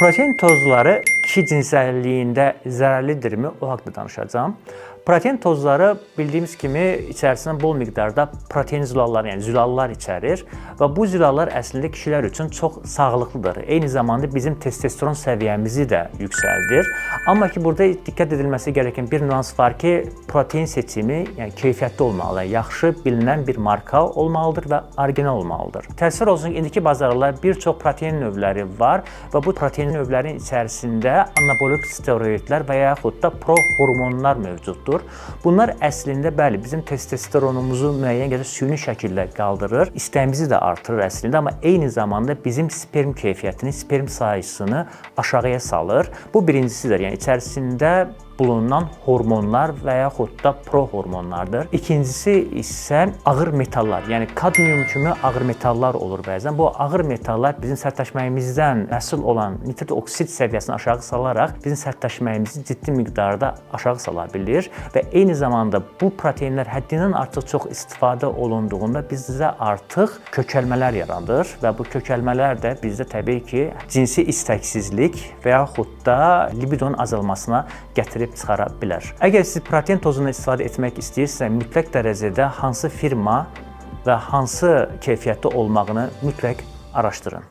Protein tozları kişi cinsiyyətliyində zərərlidirmi? O haqqda danışacağam. Protein tozları bildiyimiz kimi içərisində bol miqdarda protein zülalları, yəni zülallar içərir və bu zülallar əslində kişilər üçün çox sağlıqlıdır. Eyni zamanda bizim testosteron səviyyəmizi də yüksəldir. Amma ki burada diqqət edilməsi gereken bir nüans var ki, protein seçimi, yəni keyfiyyətli olmalı, yaxşı bilinən bir marka olmalıdır və orijinal olmalıdır. Təsəvvür olsun ki, indiki bazarlarda bir çox protein növləri var və bu protein növlərinin içərisində anabolik steroidlər və yaxud da prohormonlar mövcuddur. Bunlar əslində bəli, bizim testosteronumuzu müəyyən qədər süni şəkildə qaldırır, istəyimizi də artırır əslində, amma eyni zamanda bizim sperm keyfiyyətini, sperm sayısını aşağıya salır. Bu birincisidir. Yəni içərisində bulunan hormonlar və yaxud da prohormonlardır. İkincisi isə ağır metallar, yəni kadmium kimi ağır metallar olur bəzən. Bu ağır metallar bizim sərtləşməyimizdən məhsul olan nitrit oksid səviyyəsini aşağı salaraq bizim sərtləşməyimizi ciddi miqdarda aşağı sala bilir və eyni zamanda bu proteinlər həddindən artıq çox istifadə olunduğunda bizdə artıq kökəlmələr yaranır və bu kökəlmələr də bizdə təbii ki, cinsi istəksizlik və yaxud da libidonun azalmasına gətirib çıxara bilər. Əgər siz protein tozundan istifadə etmək istəyirsinizsə, mütləq dərəcədə hansı firma və hansı keyfiyyətdə olmağını mütləq araşdırın.